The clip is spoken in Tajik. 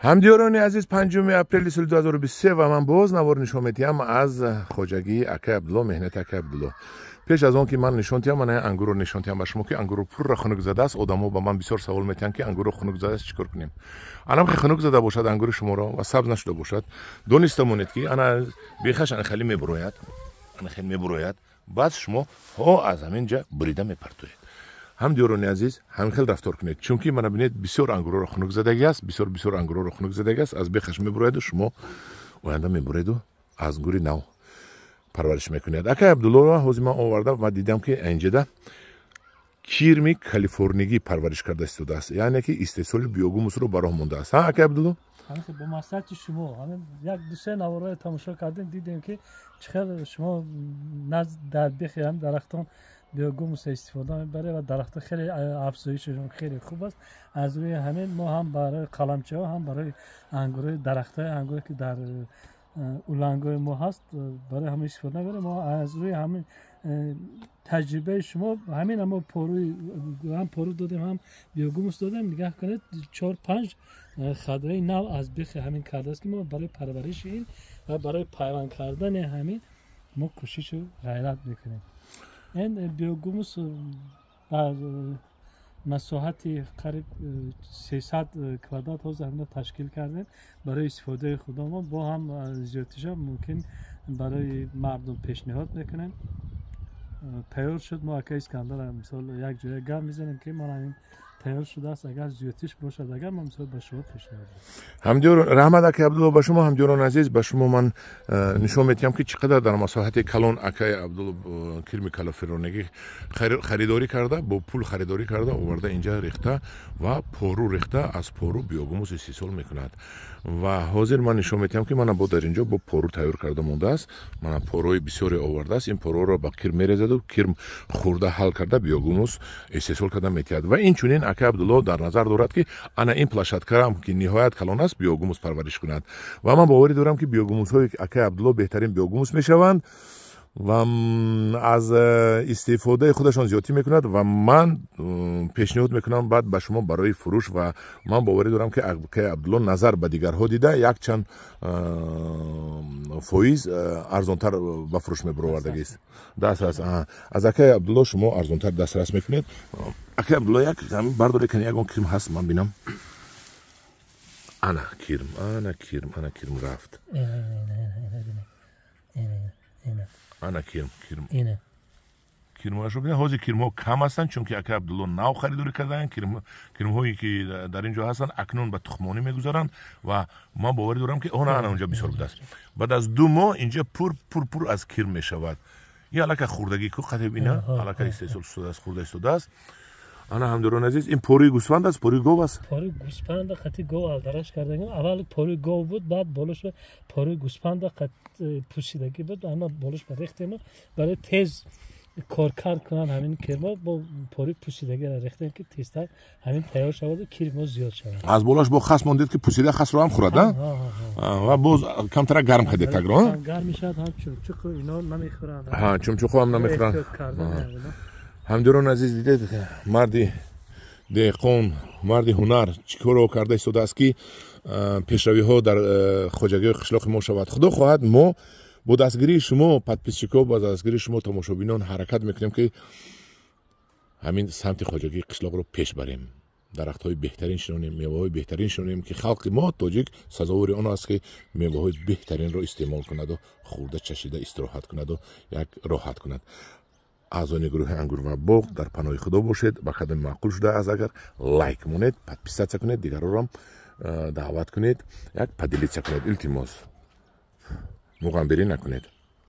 Ҳамдиёрони азиз, 5 апрели соли 2023 ва ман боз навор нишон медиҳам аз хоҷагии акай Абдулло, меҳнати акай Абдулло. Пеш аз он ки ман нишон диҳам, ман ангурро нишон диҳам ба шумо, ки ангурро пурра хунук задааст. Одамҳо ба ман бисёр савол метиҳанд, ки ангурро хунук задааст, чӣ кор кунем? Анам ки хунук зада бошад ангури шуморо ва сабз нашуда бошад, дониста монед, ки ана бехаш ана хеле мебурояд, ана хеле мебурояд. Баъд шумо ҳо аз ҳамин ҷа бурида мепартоед. Ҳамдиёрони азиз, ҳамин хел рафтор кунед, чунки мана бинед, бисёр ангурҳоро хунук задагӣ аст, бисёр бисёр ангурҳоро хунук задагӣ аст. Аз бехаш мебурояду шумо оянда мебуреду аз ангури нав парвариш мекунед. Акай Абдуллоро ҳозир ман оварда ва дидам, ки инҷада кирми калифорнигӣ парвариш карда истодааст, яъне ки истеҳсоли биогумусро ба роҳ мондааст. Ҳа, акай Абдулло? Бо маслиҳати шумо ҳамин як дусе наворҳоро тамошо кардем, дидем, ки чӣ хел шумо назд дар бехи ҳам дарахтон биогумуса истифода мебаред ва дарахтҳо хеле афзоишашон хеле хуб аст. Аз рӯи ҳамин мо ҳам барои қаламчаҳо, ҳам барои ангурҳои, дарахтҳои ангуре, ки дар улангои мо ҳаст, барои ҳама истифода мебарем. Мо аз рӯи ҳамин таҷрибаи шумо ҳамин мо поруи ҳам пору додем, ҳам биогумус додем. Нигаҳ кунед, чор панҷ хадраи нав аз бехи ҳамин кардааст, ки мо барои парвариши ин ва барои пайванд кардани ҳамин мо кӯшишу ғайрат мекунем. Ин биогумус бар масоҳати қариб 300 квадрат ҳозир ҳамина ташкил кардем барои истифодаи худамон, бо ҳам зиёдтиша мумкин барои мардум пешниҳод мекунем. Тайёр шуд, мо ака Искандар мисол як ҷоя гап мезанем, ки ман ҳамин тайёр шудааст, агар зиёдтиш бошад, агар мо мисол ба шумо пешниҳод. Ҳамдиёр, раҳмат, акай Абдулло, ба шумо. Ҳамдиёрони азиз, ба шумо ман нишон медиҳам, ки чӣ қадар дар масоҳати калон акай Абдулло кирми калифорнигӣ харидорӣ карда, бо пул харидорӣ карда оварда, инҷа рехта ва пору рехта, аз пору биогумус истеҳсол мекунад. Ва ҳозир ман нишон медиҳам, ки мана бо дар инҷо бо пору тайёр карда мондааст. Мана поруҳои бисёре овардааст. Ин поруҳоро ба кирм мерезаду кирм хӯрда, ҳал карда, биогумус истеҳсол карда метиҳад. Ва инчунин акай Абдулло дар назар дорад, ки ана ин площадкарам, ки ниҳоят калон аст, биогумус парвариш кунад. Ва ман боварӣ дорам, ки биогумусҳои акай Абдулло беҳтарин биогумус мешаванд ва аз истифодаи худашон зиёдтӣ мекунад. Ва ман пешниҳод мекунам баъд ба шумо барои фурӯш. Ва ман боварӣ дорам, ки акай Абдулло назар ба дигарҳо дида якчанд фоиз арзонтар ба фурӯш мебаровардагист. Дастрас аз акай Абдулло шумо арзонтар дастрас мекунед. Акай Абдулло, як бардоре кани, ягон кирм ҳаст, ман бинам. Ана кирм, ана кирм, ана кирм рафт, ана кирм, кирм, кирмҳояшро бинед. Ҳозир кирмҳо кам ҳастанд, чунки акай Абдулло нав харидорӣ кардаанд. Кирмҳое, ки дар ин ҷо ҳастанд, акнун ба тухмонӣ мегузаранд. Ва ман боварӣ дорам, ки она ана онҷа бисёр будааст. Баъд аз 2 моҳ инҷа пур пур пур аз кирм мешавад. И аллака хурдагӣ ку қатиб ина аллака истеҳсол шудааст, хурда истодааст. Ана, ҳамдиёрони азиз, ин поруи гӯсфанд аст, поруи гов аст? Поруи гӯспанда қати гов алдараш кардагим. Аввал поруи гов буд, баъд болош поруи гӯспанда пӯсидагӣ буд, ама болош ба рехтему барои тез коркард кунанд ҳамин кирмо, бо поруи пӯсидагиро рехтем, ки тезтар ҳамин тайёр шаваду кирмо зиёд шавад. Аз болош бо хас мондед, ки пӯсида хасро ҳам хӯрад ва боз камтара гарм кардед тагро. Гарм мешавад, ҳам чумчуқу ино намехӯранд. Чумчуқу ҳам намехӯранд. Ҳамдиёрони азиз, дидед, марди деҳқон, марди ҳунар чӣ корро карда истодааст, ки пешравиҳо дар хоҷагиҳои қишлоқи мо шавад. Худо хоҳад, мо бо дастгирии шумо, подписчикҳо, бо дастгирии шумо, тамошобинон, ҳаракат мекунем, ки ҳамин самти хоҷагии қишлоқро пеш барем, дарахтҳои беҳтарин шинонем, меваҳои беҳтарин шинонем, ки халқи мо тоҷик сазовори он аст, ки меваҳои беҳтаринро истеъмол кунаду хӯрда, чашида, истироҳат кунаду як роҳат кунад. Аъзони гурӯҳи «Ангур ва боғ», дар паноҳи Худо бошед. Ба қадами маъқул шудааст агар, лайк монед, подписаться кунед, дигарорам даъват кунед, як поделиться кунед. Илтимос, муғамберӣ накунед.